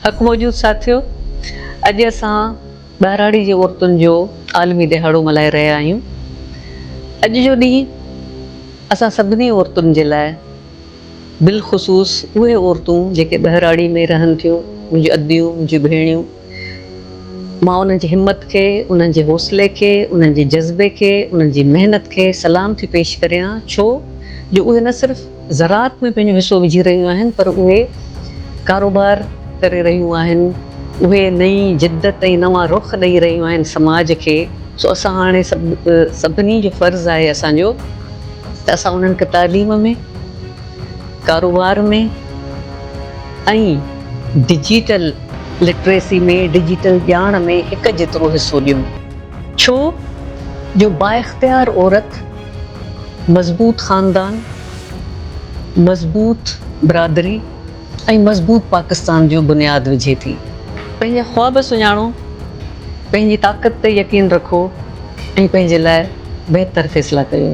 حق موجود ساٿيو اڄ اسان ٻهراڙي جي عورتن جو عالمي ڏهاڙو ملهائي رهيا آهيون. اڄ جو ڏينهن اسان سڀني عورتن جي لاء بالخصوص اهي عورتون جيڪي ٻهراڙي ۾ رهن ٿيون، منهنجون اديون، منهنجون ڀيڻيون، مان انهن جي همت کي، انهن جي حوصلي کي، انهن جي جذبي کي، انهن جي محنت کي سلام ٿي پيش ڪريان ڇو جو اهي نه صرف زراعت ۾ پنهنجو حصو وجهي رهيون آهن پر اهي ڪاروبار ڪري رهيون آهن، اهي نئين جدت ۽ نوان رخ ڏئي رهيون آهن سماج کي، سو اسان هاڻي سڀ سڀني جو فرض آهي اسان جو ته اسان انهن کي تعليم ۾، ڪاروبار ۾ ۽ ڊجيٽل لٽريسي ۾ ڊجيٽل ڄاڻ ۾ هڪ جيترو حصو ڏيون. ڇو جو بااختيار عورت مضبوط خاندان، مضبوط برادري ۽ مضبوط پاڪستان جو بنياد وجهي ٿي. پنهنجا خواب سڃاڻو، پنهنجي طاقت تي يقين رکو ۽ پنهنجي لاء بهتر فيصلا ڪيو.